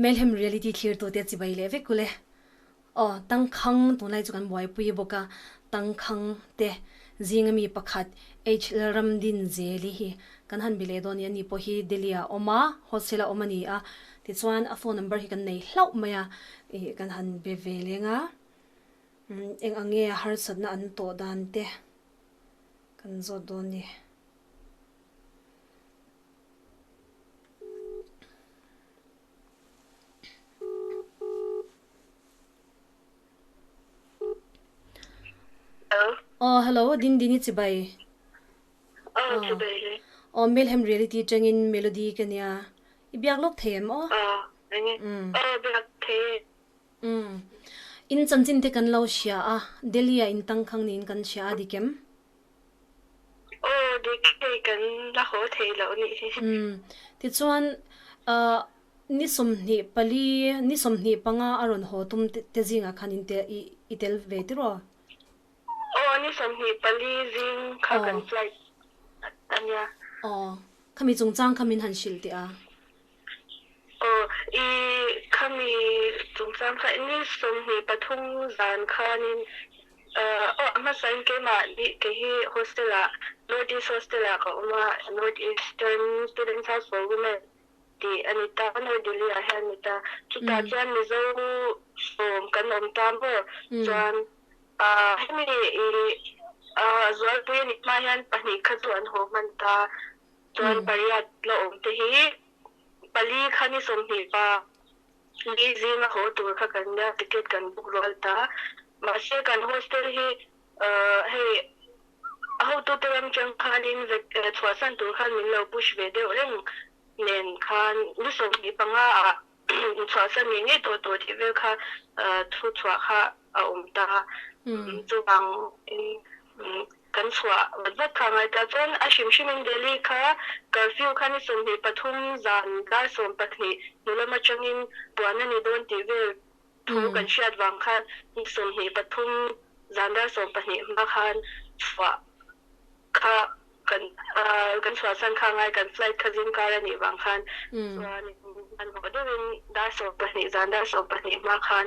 Melhem reality thlirtute chibai leh vek ule. Aw, tangkhang tunlai chu kan buaipui bawk a, tangkhang te zinga mi pakhat HL Ramdin Zeli hi kan han bi leh dawn a ni. Ani pawh hi Delhi ah a awm a, hostel a awm a ni a. Tichuan a phone number hi kan nei hlauh mai a, ih kan han be ve leng a. Eng ang nge a harsatna an tawh dan te kan zawt dawn a ni. Hello. Oh, hello, din dini chibai. Oh, chibai le. Oh, Melhem reality tangin melody ka nia. I biak lok thei em aw? Oh, enge. Oh, biak thei. In chanchin te kan lo hria a, Delhi ah in tangkhang niin kan hria a, dikem? Aw, dik hei kan la haw thei loh nih hi. Umm, tichuan ni 24, ni 25 a rawn haw tum te zingah khan in tel i tel ve tiraw? Aw, ni 24 zing kha kan flight a nia. Aw, khami chungchang kha min han hrilh teh a. Aw, i khami chungchang kha ni 23 zan khanin aw a hmasain keimah ni kei hi hostel ah North East hostel ah ka awm a, North Eastern Students House for Women tih a ni ta, North Delhi ah hian a ni ta. Chutah chuan Mizo sawm kan awm ta maw? Chuan hemi i zualpui a nih hma hian pahnih kha chu an haw hman ta. Chuan pariat la awm te hi pali kha ni 20 pa li zinga haw tur kha kan nia ticket kan book rual ta. Mahse kan hostel hi hei a hotute ram chang khanin chhuahsan tur khan min lo push ve deuh reng nen khan ni 25 ah chhuahsan ngei ngei tawh tur tih vel kha thu chhuah kha a awm ta. Chuvang in kan chhuah vat vat kha ngai ta. Chuan a hrim hrim in Delhi kha curfew kha ni 23 zan dar 12 hnu lam atangin puan a ni dawn tih vel thu kan hriat vang khan ni 23 zan dar 12 hma khan chhuah kha kan kan chhuahsan kha ngai kan flight kha zing kar a nih vang khan chuan hmanhmawh deuhin dar 12 zan dar 12 hma khan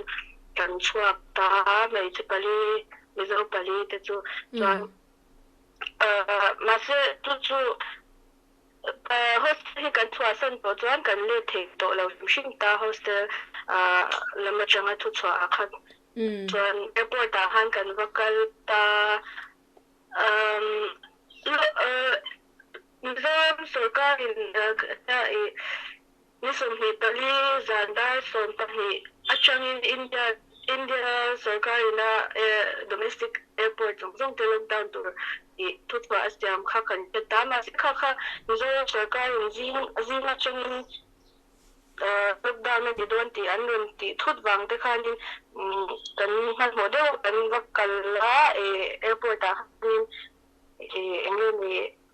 kan chhuak ta hmeichhe pali Mizo pali te chu chuan mahse chu chu hostel hi kan chhuahsan tawh chuan kan let thei tawh lo hrim hrim ta hostel lam atanga thu chhuah ah khan chuan airport ah khan kan va kal ta. Mizoram sorkarin ni 24 zan dar 12 atangin India India sorkarin a domestic airport zawng zawng te lockdown tur tih thuchhuah a siam kha kan hre ta. Mahse kha kha Mizoram sorkarin zing zing atangin lockdown a ni dawn tih an rawn tih thut vang te khanin kan hmanhmawh deuh kan va kal a airport ah khanin eng nge ni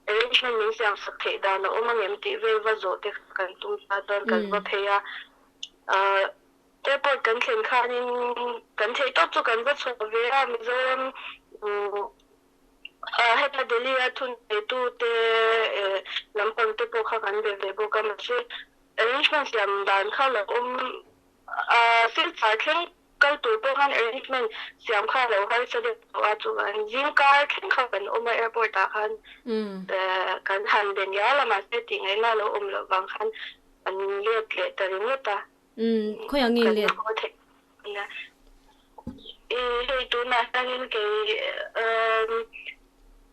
arrangement min siam sak theih dan a awm angem tih vel va zawh te kha kan tum ta chuan kan va phei a airport kan thlen khanin kan theih tawp chu kan va chhuah ve a Mizoram Heta Delhi a thuneitu te lampang te pawh kha kan be ve bawk a, mahse arrangement siam dan kha lo awm a, Silchar thleng kal tur pawh khan arrangement siam kha lo harsa deuh tawh a, chuan zingkar thleng kha kan awm a airport ah khan kan han be ngial a, mahse tih ngaihna lo awm loh vang khan an let leh ta ringawt a. Khawiah nge let? Hei tunah hianin kei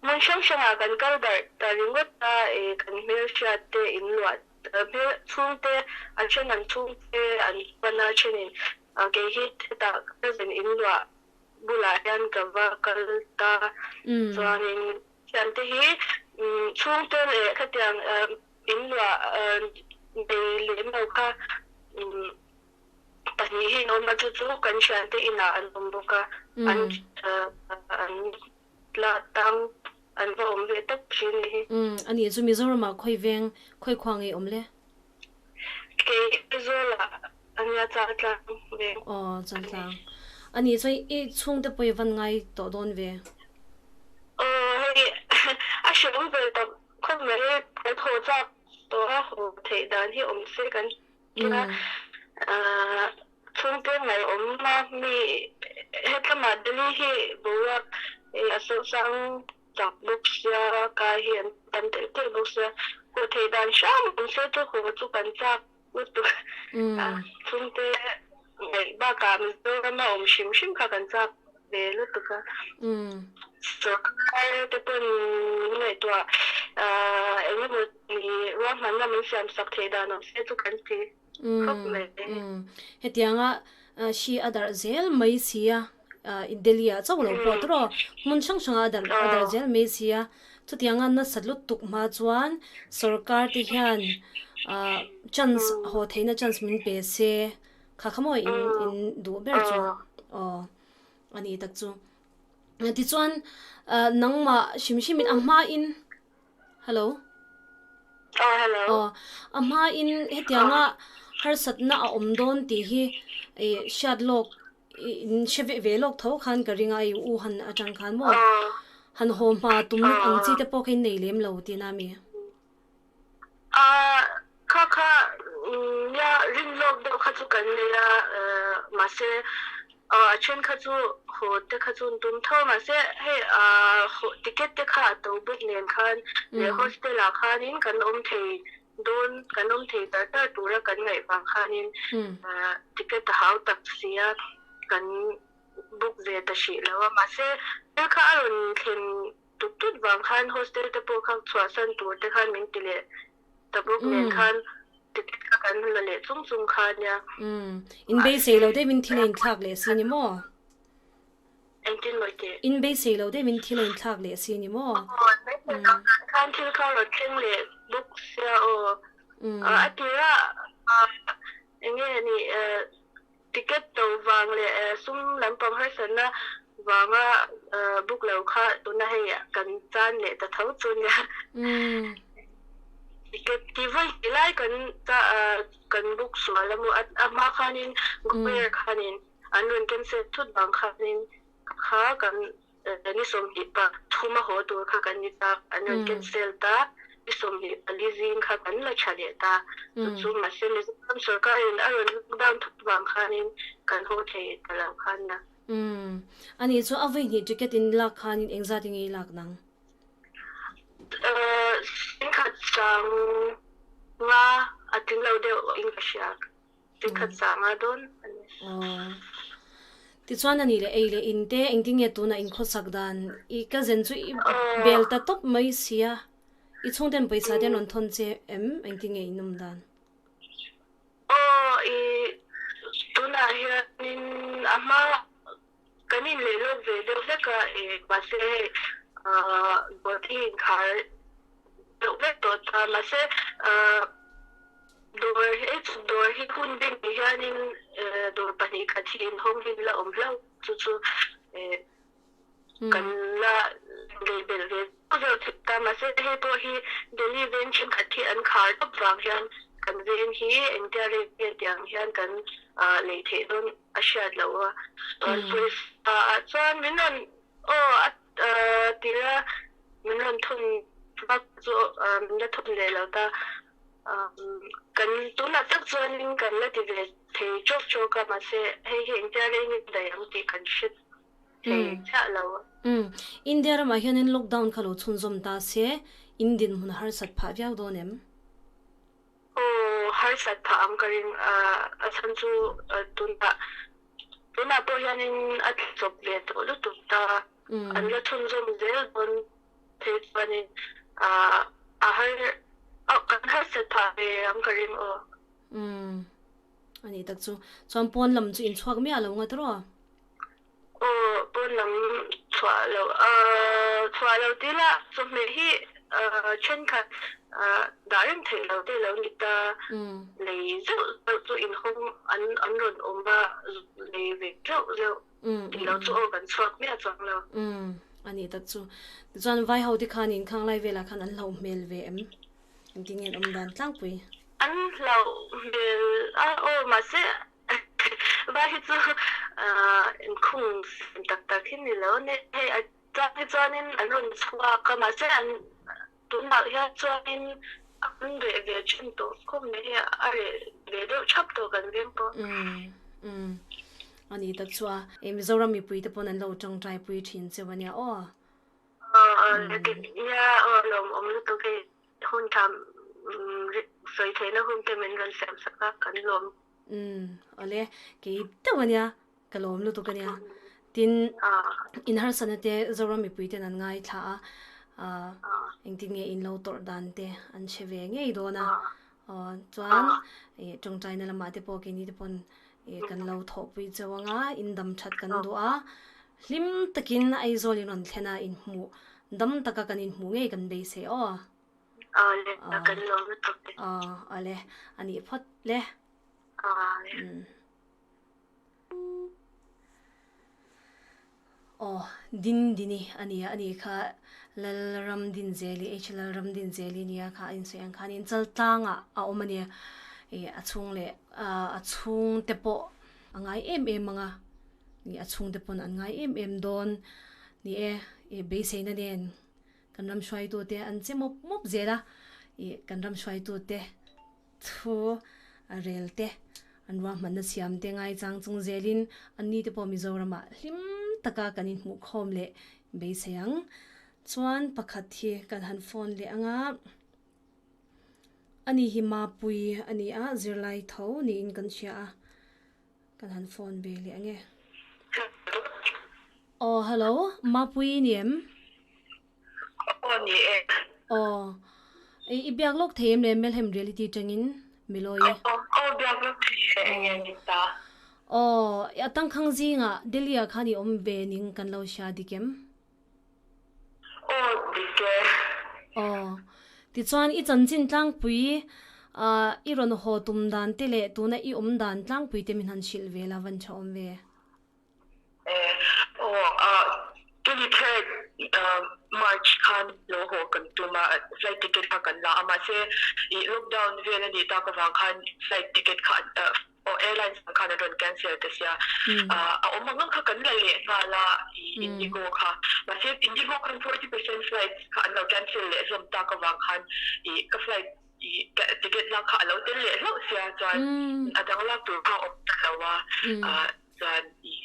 hmun hrang hrangah kan kal darh ta ringawt a, kan hmelhriat te in luah hmel chhungte an then an chhungte an pan a thenin kei hi hetah cousin in luah bulah hian ka va kal ta chuanin thiante hi chhungte leh khatiang in luah nei lem lo kha. Pahnih hi an awm a, chu chu kan thiante inah an awm bawk a, an an la tang an va awm ve tawp thin ni hi. Umm a nih chu Mizoramah khawi veng khawi khua ngei awm le? Kei Aizawl-ah a nia Chaltlang veng. Aw Chaltlang. A nih chuan i chhungte pawh i van ngai tawh dawn ve? Aw hei a hreawm ve tak khawp mai kan haw chak tawh a, haw theih dan hi awm se kan Tia. Chhungte ngaihawm a mi hetlama Delhi hi boruak a sosang chak bawk sia, kai hi an tam telh telh bawk sia, haw theih dan hram awm se chu haw chu kan chak lutuk a, chhungte ngaih bakah Mizorama awm hrim hrim kha kan chak ve lutuk a. Sorkar te pawn min ngaihtuah eng emaw ruahmanna min siamsak theih dan awm se chu kan ti. khawp mai. Hetianga hri a darh zel mai si a, Delhi ah chauh lo pawh tawrh aw, hmun hrang hrangah a darh a darh zel mai si a, chutianga nasat lutuk hma chuan sorkar te hian chance haw theihna chance min pe se kha kha maw in in duh ber chu aw a ni tak chu. Tichuan nangmah hrim hrimin a hmain Hello. Oh, hello. Oh, a hma in hetianga harsatna a awm dawn tih hi eh hriat lawk in hre ve ve lawk tho khan ka ring a i u han atang khan maw han haw hma tum ang chi te pawh kha in nei lem lo tihna a mi? Ah, kha kha nia rin lawk deuh kha chu kan nei a, mahse a then kha chu haw te kha chu an tum tho a, mahse hei ticket te kha a to bawk nen khan leh hostel ah khanin kan awm thei dawn kan awm thei tar tar tura kan ngaih vang khanin ticket a hau tak si a kan book ve ta hrih lo a, mahse thil kha a rawn thlen tut tut vang khan hostel te pawh kha chhuahsan tur te khan min ti leh ta bawk nen khan ticket kha kan la leh chung chung kha nia. Umm, in beisei lo deuhin thil a inthlak leh si ni maw? Engtin maw i tih? In beisei lo deuhin thil a inthlak leh si ni maw? Aw, an beisei loh dan khan thil kha rawn thleng leh bawk sia aw. A tirah eng nge ni Ticket to vang leh sum lampang harsatna vanga book lo kha tuna hei kan chan leh ta tho chu nia. Ticket ti vawi hnih lai kan kan book sual a maw a hma khanin Goair khanin an rawn cancel thut vang khanin kha kan Ni 23 a haw tur kha kan ni ta, an rawn cancel ta, ni 24 zing kha kan la tha leh ta. Chu chu mahse Mizoram sorkarin a rawn lockdown thut vang khanin kan haw thei ta lo khan a. Umm. Ani chu a vawi hnih ticket in lak khanin engzat in nge i lak nang? Singkhat sang nga a tling lo deuh in ka hria. Tikhat sang a dawn a ni. Aw. Tichuan a nih leh ei leh in te engtin nge tunah in khawsak dan i ka zen chu i bel ta tawp mai sia. I chhungten pawisa te an rawn thawn che em engtin nge in awm dan? Aw i tunah hianin a hma kan in leh lawk ve deuh vek a i mahse hei ah dawt hi inkhar deuh vek tawh ta mahse ah Dawr hi dawr hi hun bik ni hianin dawr 2 khat hi inhawng hi la awm hlauh chu chu kan la lei belh ve zeuh zeuh thei ta mahse hei pawh hi Delhi veng thenkhat hi an khar tawp vang hian kan veng hi engtia rei nge tiang hian kan lei theih dawn a hriat loh a pawisa ah chuan min rawn aw a tira min rawn thun vak chu min la thun leh lo ta. Kan tunah tak chuanin kan la ti ve thei chawk chawk a, mahse hei hi engtia rei nge daih ang tih kan hre thei chiah lo. Umm, India ramah hianin lockdown kha lo chhunzawm ta se, in dinhmun harsat phah viau dawn em? Aw, harsat phah ang ka ring a, a chhan chu tunah tunah pawh hianin a tla chawp ve tawh lutuk ta, an la chhunzawm zel dawn. Thei chuanin a har kan harsat phah ve ang ka ring aw. Umm ani tak chu. Chuan pawn lam chu in chhuak miah lo ngat rawh. Aw pawn lam chhuah lo chhuah lo tih lah chawhmeh hi thenkhat dah reng theih lo te lo ni ta. Lei zeuh zeuh chu inhawng an an rawn awm a lei ve zeuh zeuh. Tih lo chu aw kan chhuak miah chuang lo. Umm a nih tak chu. Tichuan vai ho te khan in khang lai velah khan an hlauh hmel ve em? Engtin nge an awm dan tlangpui? An hlauh hmel a aw mahse vai hi chu inkhung sem tak tak hi ni lo ania. Hei a chang hi chuanin an rawn chhuak a mahse an tunah hian chuanin an reh ve thin tawh khawp mai a reh. ve deuh thap tawh kan veng pawh. Umm umm ani tak chu a e Mizoram mipui te pawn an lo tangtai pui thin cheu ania aw. Aw aw nia aw lawmawm lutuk hei hun tha sawi theihna hun te min rawn siam sak a kan lawm. Umm awle kei deuh ania ka lawm lutuk ania tin in harsatna te Zoram mipui ten an ngaithla a ah engtin nge in lo tawrh dan te an hre ve ngei dawn a aw chuan ih tawngtaina lamah te pawh keini te pawn ih kan lo thawhpui chauh anga in dam that kan duh a hlim takin Aizawl in rawn thlen a inhmuh dam taka kan inhmuh ngei kan beisei aw. Awle kan lawm lutuk e. Aw awle anih phawt le. Awle. Aw, Dindini a nia, a ni kha Lalramdinzeli, H Lalramdinzeli nia kha a insawi ang khanin Chaltlangah a awm a nia. Ih a chhung leh a chhungte pawh a ngai em em ang a, ih a chhungte pawn an ngai em em dawn ni e, ih beiseina nen kan ram hruaitute an che mawp mawp zel a, ih kan ram hruaitute Thu a rel te, an ruahmanna siam te ngaichang chung zelin anni te pawh Mizoramah hlim taka kan inhmuhkhawm leh beisei ang. Chuan pakhat hi kan han phone leh ang a, ani hi Mapui a ni a, zirlai tho niin kan hria a, kan han phone ve leh ang e. Aw hello, Mapui i ni em? Aw ni e. Aw. I biak lawk thei em le Melhem Reality tangin Milawi? Aw aw biak lawk thei e eng nge ni ta? Aw a tangkhang zingah Delhi ah khan i awm ve ning kan lo hria dik em? Aw dik e. Aw. Tichuan i chanchin tlangpui i rawn haw tum dan te leh tuna i awm dan tlangpui te min han hrilh ve la van tha awm ve. Aw 23rd March khan lo haw kan tum a, flight ticket kha kan la a, mahse ih lockdown vel a nih tak avang khan flight ticket kha aw airlines ang khan an rawn cancel ta sia, a awm ang ang kha kan la leh nghal a ih Indigo kha, mahse Indigo khan 40% flight kha an lo cancel leh hlawm tak avang khan ih ka flight ih ticket lak kha a lo tel leh hlauh sia chuan a dang lak tur kha a awm ta lo a. Chuan i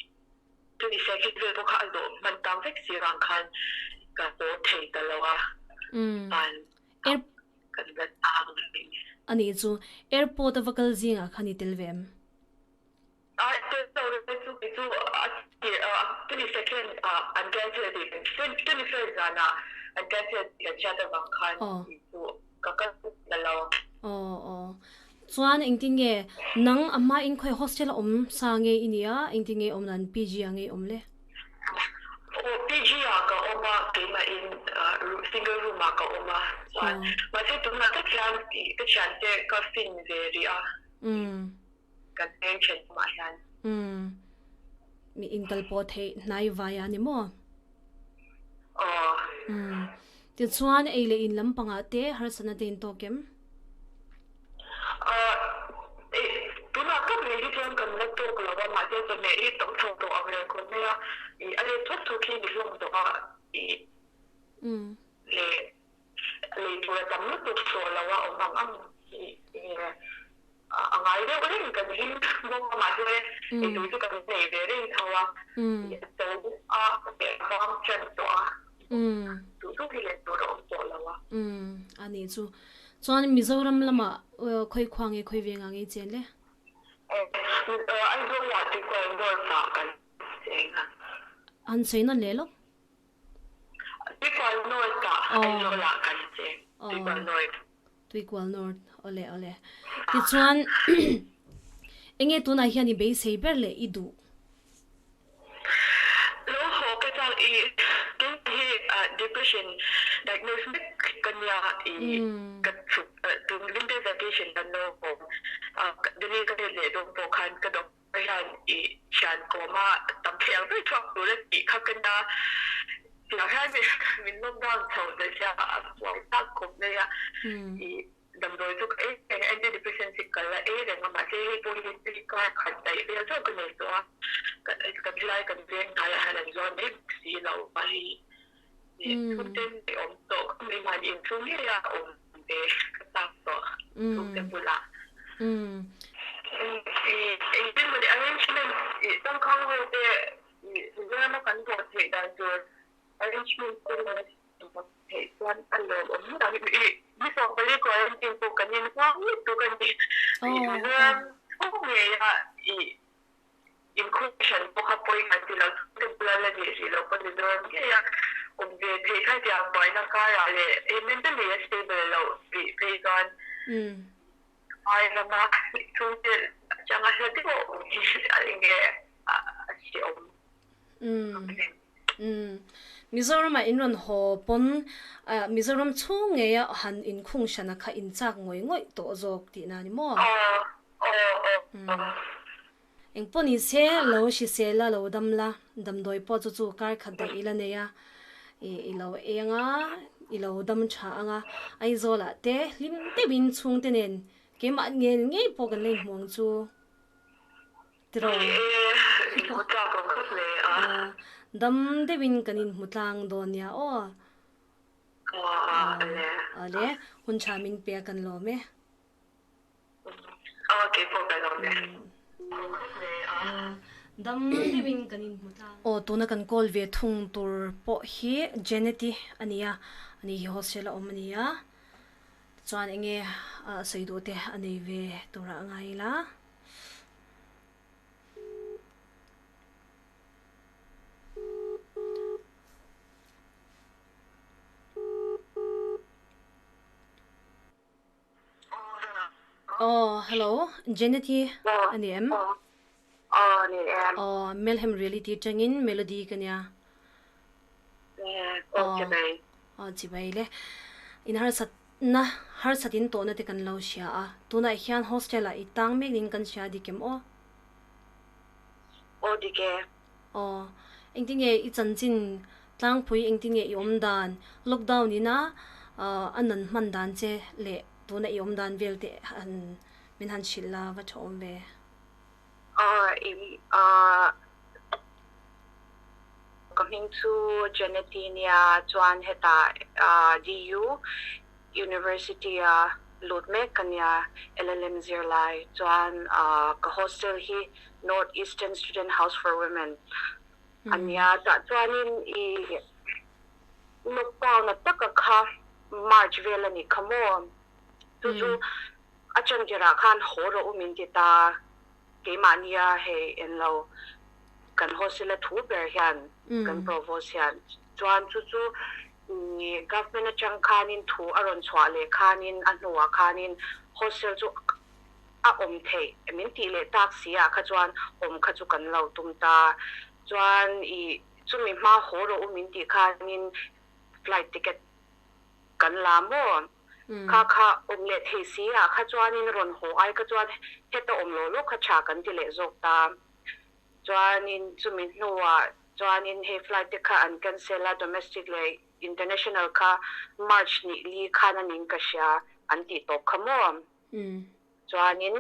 22nd vel pawh kha a zawh hman tak vek si vang khan ka haw thei ta lo a, van kan la tang reng. A nih chu, airport a va kal zingah khan i tel ve em? A tel lo reng chu kei chu a tir 22nd ah an cancel tih kan 21st zanah an cancel tih kan hriat avang khan kei chu ka kal ta lo. Aw aw. Chuan engtin nge nang a hma in khawi hostel a awm sa nge i nia engtin nge awm dan PG ah nge i awm le? Aw PG ah ka awm a keimah in single room ah ka awm a chuan mahse tunah tak hian ka thiante ka fin ve rih a kan peng then lamah hian. Umm mi inkal pawh theih hnai vai a ni maw? Aw. Umm tichuan ei leh in lampangah te harsatna te in tawk em? Aw eh tunah tak mai hi chuan kan la tawk lo a mahse chawhmeh hi tam chho tawh ang reng khawp mai a ih a let thawk thawk hi ni hlawm tawh a ih leh lei tur a tam lutuk tawh lo a awm ang ang hi eng a ngai deuh reng kan hlim bawk a mahse eitur chu kan nei ve reng tho a a to a leh a vang ṭan tawh a duh duh hi lei tur a awm tawh lo a. A nih chu. Chuan Mizoram lamah khawi khua nge khawi vengah nge i chen le? Aizawl ah Tuikual North ah kan cheng a. An sawi nawn leh lawk. Tuikual North ah Aizawl ah kan cheng. Tuikual North. Tuikual North awle awle. Tichuan enge tunah hian i beisei ber leh i duh? Lo haw ka chang i tun hi depression diagnose mek ka nia i ka chhuk tun winter vacation kan lo haw a Delhi ka let leh dawn pawh khan ka doctor hian i thian kawma tam thei ang ber chhuak tur a tih kha ka nia. Tiang hian min lockdown chho ta sia a buai tak khawp mai a. I damdawi chu ka ei reng a, anti depressant hi ka la ei reng a, mahse hei pawh hi tui kar khat daih vel chauh ka nei tawh a. Kan helai kan veng hnaiah hian an zuar mai bawk si lo a hei chhungte nei awm tawh ka mai mahni inchhung ngei a awm ve ka chak tawh chhungte bulah. Arrangement i tangkhang ho te i Mizorama kan haw theih dan tur arrangement te kan siam theih chuan a lawmawm ngawt ang. I ni 14 quarantine pawh kan inhuam lutuk a ni. I Mizoram chhung ngeia i inkhawihran pawh kha pawi kan ti lo. Chhungte bula la nih rih loh pawn Mizoram ngeia awm ve theih kha hetiang buaina karah leh hei mentally a stable loh rih phei chuan Ai rama chhungte atanga hla deuh a awm hi a enge a hrehawm. Umm. Mizoram ah in rawn haw pawn Mizoram chhung ngei a han inkhung hrana kha in chak ngawih ngawih tawh zawk tihna ni maw? Umm. Engpawh ni se lo hrisel la lo dam la, damdawi pawh chu chu kar khat daih ila nei a, i lo eng a, i lo dam tha ang a, Aizawl ah te hlim deuhin chhungte nen keimah ngel ngei pawh kan la inhmu ang chu tiraw? Dam deuhin kan inhmu tlang dawn nia aw. Awle, hun tha min pe a kan lawm e. Dam deuhin kan inhmu tlang. Aw tuna kan call ve thung tur pawh hi Janet-i a ni a, ani hi hostel a awm a ni a, tichuan enge a sawi duh te a nei ve turah a ngai ila. Aw hello Janet hi a ni em? Aw ni em. Aw Melhem Reality atangin Melody ka nia. Aw chibai. Aw chibai le. In harsat na harsat in tawhna te kan lo hria a. Tunah hian hostel ah i tang mek niin kan hria dik em aw? Aw dik e. Aw engtinge i chanchin Tlangpui engtinge i awm dan, lockdown ina a nan hman dan che leh tuna i awm dan vel te han min han hrilh la va tha awm ve. Ka hming chu Janeti nia chuan hetah DU University a lut mek ka nia LLM zirlai chuan ka hostel hi North Eastern Student House for Women A nia, tah chuanin i lockdown a taka kha March vel a nih kha maw? Chu chu a chantirah khan haw rawh u min ti ta, keimahnia hei en lo kan hostel a thu ber hian kan provost hian chuan chu chu i government atang khanin thu a rawn chhuah leh khanin a hnuah khanin hostel chu a awm theih min tih leh tak si ah kha chuan awm kha chu kan lo tum ta. Chuan i chumi hma haw rawh u min tih khanin flight ticket kan la maw? Kha kha awm leh thei si ah kha chuanin rawn haw ai kha chuan heta awm lo lawk kha tha kan ti leh zawk ta. Chuanin chumi hnuah chuanin hei flight te kha an cancel a domestic leh international kha March ni li khan a ning ka hria an tih tawp kha maw? Chuanin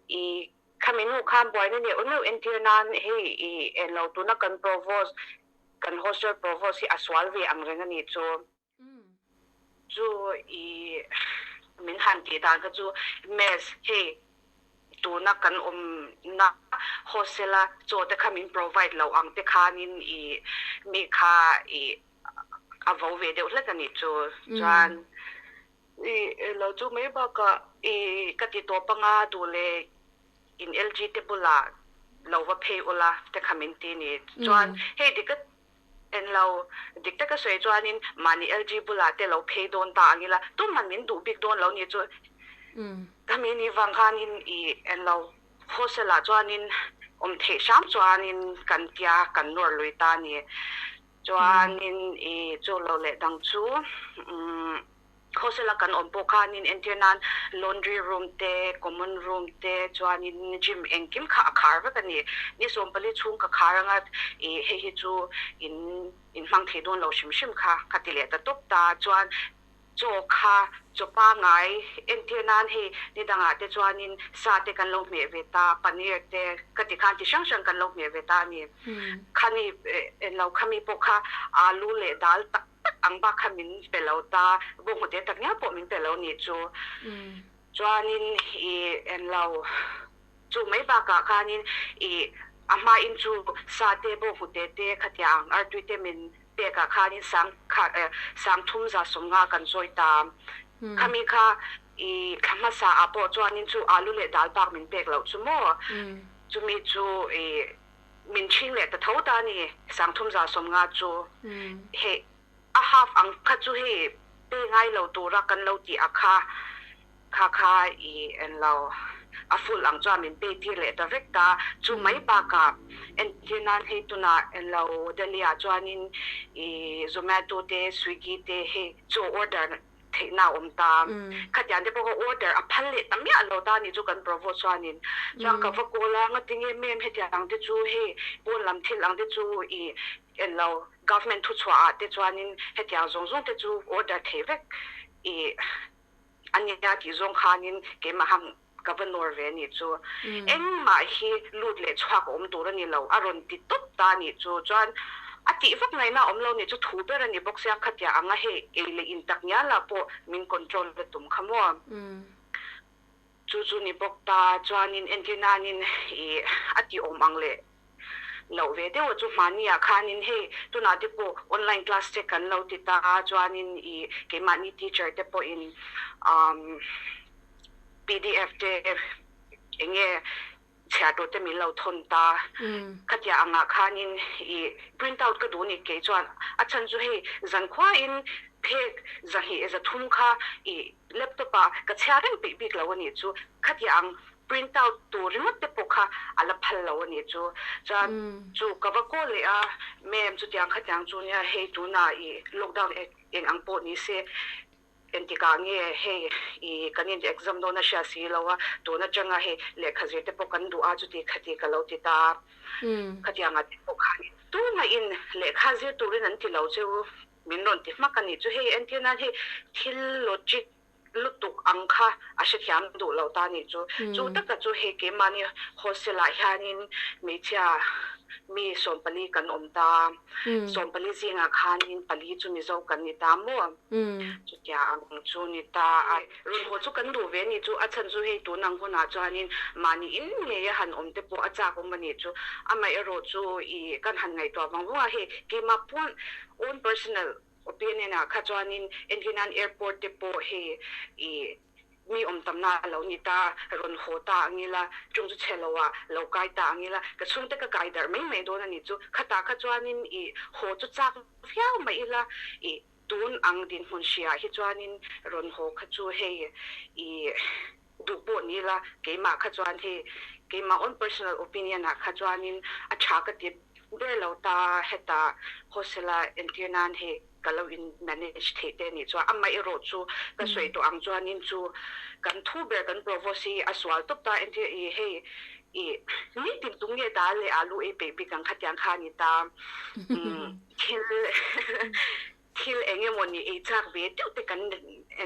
i khami nu khan buaina nih u neuh entir nan hei i en lo tuna kan provost kan hostel provost hi a sual ve ang reng a nih chu. Chu i min han tih dan kha chu mess hei tuna kan awmna hostel a chaw te kha min provide loh ang te khanin i mi kha i a vo ve deuh hlek a nih chu. Chuan I lo chu mai bakah i ka ti tawp anga duh leh in LG te bulah lo va phei ula te kha min ti ni. Chuan hei dik ka en lo, dik taka sawi chuanin mahni LG bulah te lo phei dawn ta ang ila tumah min duh bik dawn lo ni chu. Khami ni vang khanin i en lo hostel ah chuanin awm theih hram chuanin kan tia kan nawr lui ta ni. Chuanin i chu lo leh dang chu hostel a kan awm pawh khanin entir nan laundry room te, common room te chuanin gym engkim kha a khar vek a ni. Ni 14 chhung ka khar anga i hei hi chu in in hmang thei dawn lo hrim hrim kha ka ti leh ta tawp ta. Chuan Chaw kha chaw pangai entir nan hei ni dangah te chuanin sa te kan lo hmeh ve ta, paneer te ka ti khan ti hrang hrang kan lo hmeh ve ta a ni. Khani englo khami pawh kha alu leh dal tak tak ang bak kha min pe lo ta, bawnghnute tak ngial pawh min pe lo ni chu. Chuanin i englo. Chu mai bakah khanin i a hma in chu sa te bawk hmute te khatia ang artui te min pekah khanin sang kha sang thum za sawmnga kan chawi ta. Khami kha i thla hmasa ah pawh chuanin chu alu leh dal bak min pek loh chu maw? Chumi chu i min chhing leh ta tho ta a ni, sang thum za sawmnga chu. Hei a half ang kha chu hei pe ngai lo tura kan lo tih a kha kha kha i en lo a full ang chuan min pay tir leh ta vek ta chu mai bakah entir nan hei tunah en lo Delhi ah chuanin i Zomato te Swiggy te hei chaw order theihna a awm ta khatiang te pawh kha order a phal leh ta miah lo ta ni chu kan provost chuanin chuan ka va call a ngatinge ma'am hetiang te chu hei pawn lam thil ang te chu i En lo, government thuchhuah ah te chuanin hetiang zawng zawng te chu order theih vek i a nia tih zawng khanin keimah hang ka va nawr ve anih chu. Engmah hi lut leh chhuak a awm tur a ni lo, a rawn ti tawp ta anih chu. Chuan a tih vak ngaihna a awm lo nih chu thu ber a ni bawk sia, khatia anga hei ei leh in tak ngial ah pawh min control la tum kha maw. Chu chu ni bawk ta, chuanin entir nanin i a ti awm ang leh loh ve deuh a chu hmani ah khanin hei tunah te pawh online class te kan lo ti ta a, chuanin i keimahni teacher te pawhin umm pdf te eng nge chhiar tur te min lo thawn ta, khatia angah khanin i print out ka duh ni kei chuan a chhan chu hei zankhuain phek zahnih zathum kha i laptop ah ka chhiar reng peih bik lo a nih chu, khatia ang print out tur ringawt te pawh kha a la phal lo a nih chu, chuan chu ka va call leh a, ma'am chutiang khatiang chu nia hei tunah i lockdown eng ang pawh ni se engtikah nge hei i kan in exam dawn a hria si lo a, tun atanga hei lehkha zir te pawh kan duh a chuti khati ka lo ti ta a, khatiangah te pawh khan tunah in lehkha zir turin an ti lo cheu min rawn ti hmak a nih chu hei entir nan hei thil logic lutuk ang kha a hrethiam duh lo ta nih chu. Chu taka chu hei keimahni hostel ah hianin hmeichhia mi 14 kan awm ta, 14 zingah khanin pali chu Mizo kan ni ta maw? Chutia ang chu ni ta a. Rawn haw chu kan duh ve nih chu, a chhan chu hei tun ang hunah chuanin mahni in ngei a han awm te pawh a chak awm a nih chu. Amaherawh chu i kan han ngaihtuah vang vang a, hei keimah pawn own personal opinion ah kha chuanin entirnan airport te pawh hei i mi awm tamna a lo ni ta, rawn haw ta ang ila, chung chu chhe lo ah lo kai ta ang ila, ka chhungte ka kai darh mai mai dawn a nih chu. Khatah kha chuanin i haw chu chak viau mai ila, i tun ang dinhmun hriaah hi chuanin rawn haw kha chu hei i duh pawh ni ila, keimah kha chuan hei keimah own personal opinion ah kha chuanin a tha ka ti ber lo ta, hetah hostel a entir nan hei ka lo in manage theih te anih chuan amaherawh chu ka sawi tawh ang chuanin chu kan thu ber kan provost hi a sual tawp ta entir i hei i nitin tum nge dal leh alu ei peih bik ang khatiang kha a ni ta thil Thil eng emawni ei chak ve deuh te kan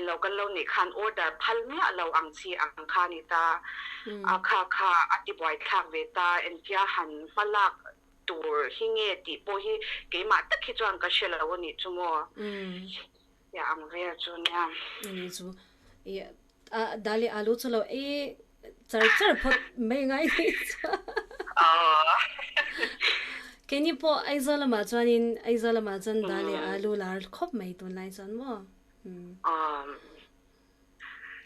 lo kan lo nih khan order phal miah lo ang chi ang kha a ni ta. A kha kha a ti buaithlak ve ta, engtia han hma lak tur hi nge tih pawh hi keimah tak hi chuan ka hre lo a nih chu maw. Tia ang vel chu nia. Ani chu i a dali alu chu lo ei char char phawt mai ngai ni chuan. Keini pawh Aizawl lamah chuanin Aizawl lamah chuan dali alu lar khawp mai tunlai chuan maw.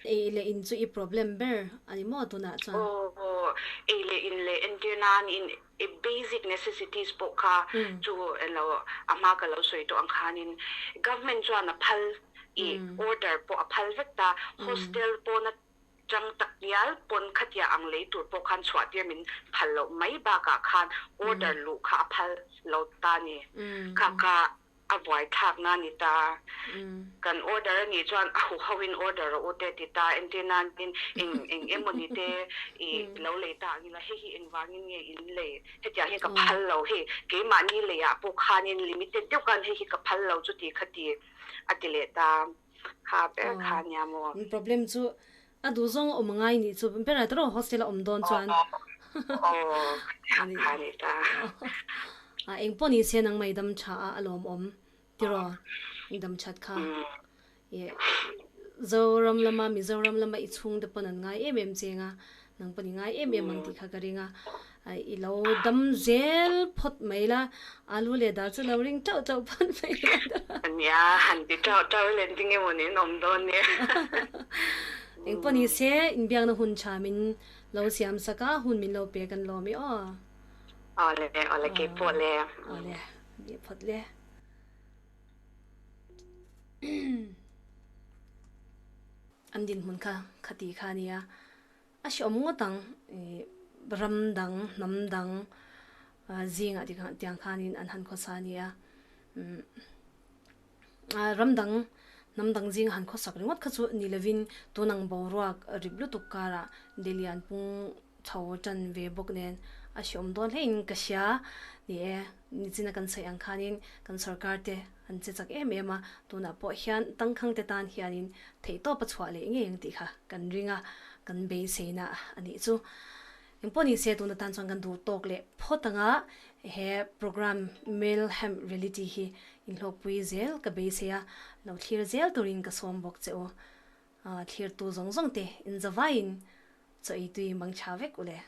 Ei leh in chu i problem ber a ni maw tunah chuan? Aw, ei leh in leh entir nan in i basic necessities pawh kha chu elo a hma ka lo sawi tawh ang khanin government chuan a phal i order pawh a phal vek ta, hostel pawna chang tak ngial pawn khatia ang lei tur pawh khan chhuah tir min phal loh mai bakah khan order luh kha a phal lo ta ni. Kha kha a buaithlak na ni ta. Kan order a nih chuan a huho in order rawh u te ti ta. Entir nan in eng eng emawni te i lo lei ta ang ila hei hi engvangin nge in lei hetiang hi ka phal lo hei keimahni leiah pawh khanin limited deuh khan hei hi ka phal lo chuti khati a ti leh ta. Kha ber kha nia maw? Problem chu a duh zawng a awm ngai nih chu ber a tawrh hostel a awm dawn chuan. Aw kha ni ta. A eng pawh ni se nang mai dam tha a a lawm awm tiraw i dam that kha. Zoram lama Mizoram lama i chhung te pawn an ngai em em cheng a. Nang pawh i ngai em em ang tih kha ka ring a. I lo dam zel phawt mai la, alu leh dal chu lo ring tauh tauh phawt mai la. Nia, han ti tauh tauh ila engtin nge maw nen awm dawn nia. Eng pawh ni se, inbiakna hun tha min lo siam sak a, hun min lo pe kan lawm i aw. Awle, awle keipawh le. Awle, ni phawt le. An dinhmun kha khati kha a nia. A hreawm ngawt ang ih ram dang hnam dang zingah ti khan tiang khanin an han khawsa a nia. Umm ram dang hnam dang zinga han khawsak ringawt kha chu ni lovin tun ang boruak rip lutuk karah Delhi-an pung chho tan ve bawk nen a hreawm dawn hlein ka hria. Ni e, nichina kan sawi ang khanin kan sorkar te an che chak em em a, tunah pawh hian tangkhang te tan hianin theihtawp a chhuah leh ngei ang tih kha kan ring a, kan beiseina a nih chu. Engpawh ni se tuna tan chuan kan duh tawk leh phawt anga he program Melhem Reality hi inhlawkpui zel ka beisei a, lo thlir zel turin ka sawm bawk che u. Thlir tu zawng zawng te inzavaiin chaw ei tui mang tha vek u le.